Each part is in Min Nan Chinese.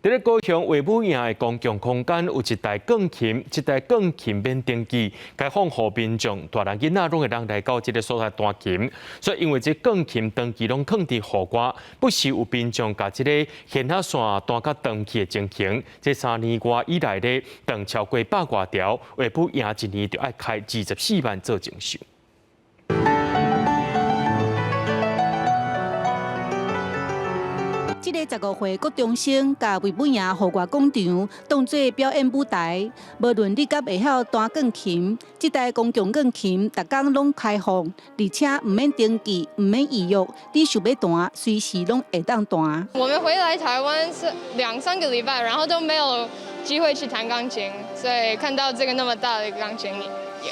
佇咧高雄衛武營的公共空間有一台鋼琴，這台鋼琴免登記，開放予民眾大人囡仔攏會當來到這个所在彈琴。所以因為這鋼琴長期攏囥佇戶外，不時有民眾共這个弦仔線彈甲斷去的情形。這3年外以來咧，斷超過百外條，衛武營一年就愛開24萬做整修。這个15歲國中生，共衛武營戶外廣場當做表演舞台。無論你敢會曉彈鋼琴，這台公共鋼琴逐工攏開放，而且毋免登記，毋免預約，你想欲彈，隨時攏會當彈。我們回來台灣是兩三個禮拜，然後都沒有機會去彈鋼琴，所以看到這個那麼大的鋼琴，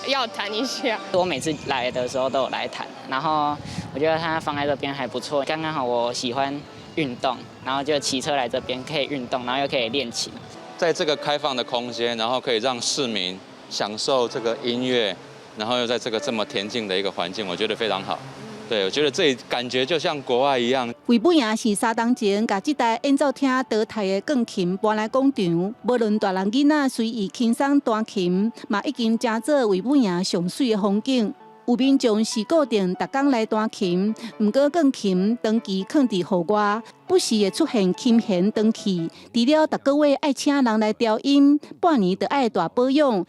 要彈一下。我每次來的時候都有來彈，然後我覺得它放在這邊還不錯，剛剛好我喜歡運動，然後就騎車來這邊可以運動，然後又可以練琴。在這個開放的空間，然後可以讓市民享受這個音樂，然後又在這個這麼恬靜的一個環境，我覺得非常好。對，我覺得這裡感覺就像國外一樣。衛武營是3冬前共這台演奏廳淘汰的鋼琴搬來廣場，無論大人囡仔隨意輕鬆彈琴，嘛已經成做衛武營上媠的風景。有民眾是固定逐工來彈琴，毋過鋼琴長期囥佇戶外，不時會出現琴弦斷去。除了逐个月愛請人來調音，半年就愛大保養，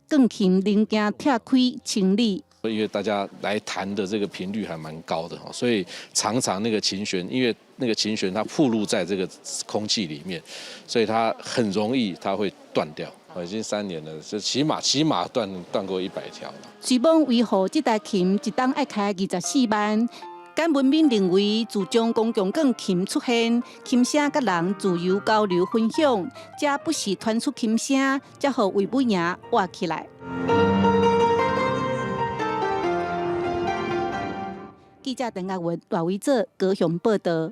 共鋼琴零件拆開清理。因為大家來彈的這個頻率還蠻高的，所以常常那個琴弦，因為那個琴弦它暴露在這個空氣裡面，所以它很容易它會斷掉。已經3年了，就起碼斷過100條了。雖罔維護這台琴一冬愛開24萬，簡文敏認為，自從公共鋼琴出現，琴聲佮人自由交流分享，才不時傳出琴聲，才予衛武營活起來。記者鄧亞文、賴維哲高雄報道。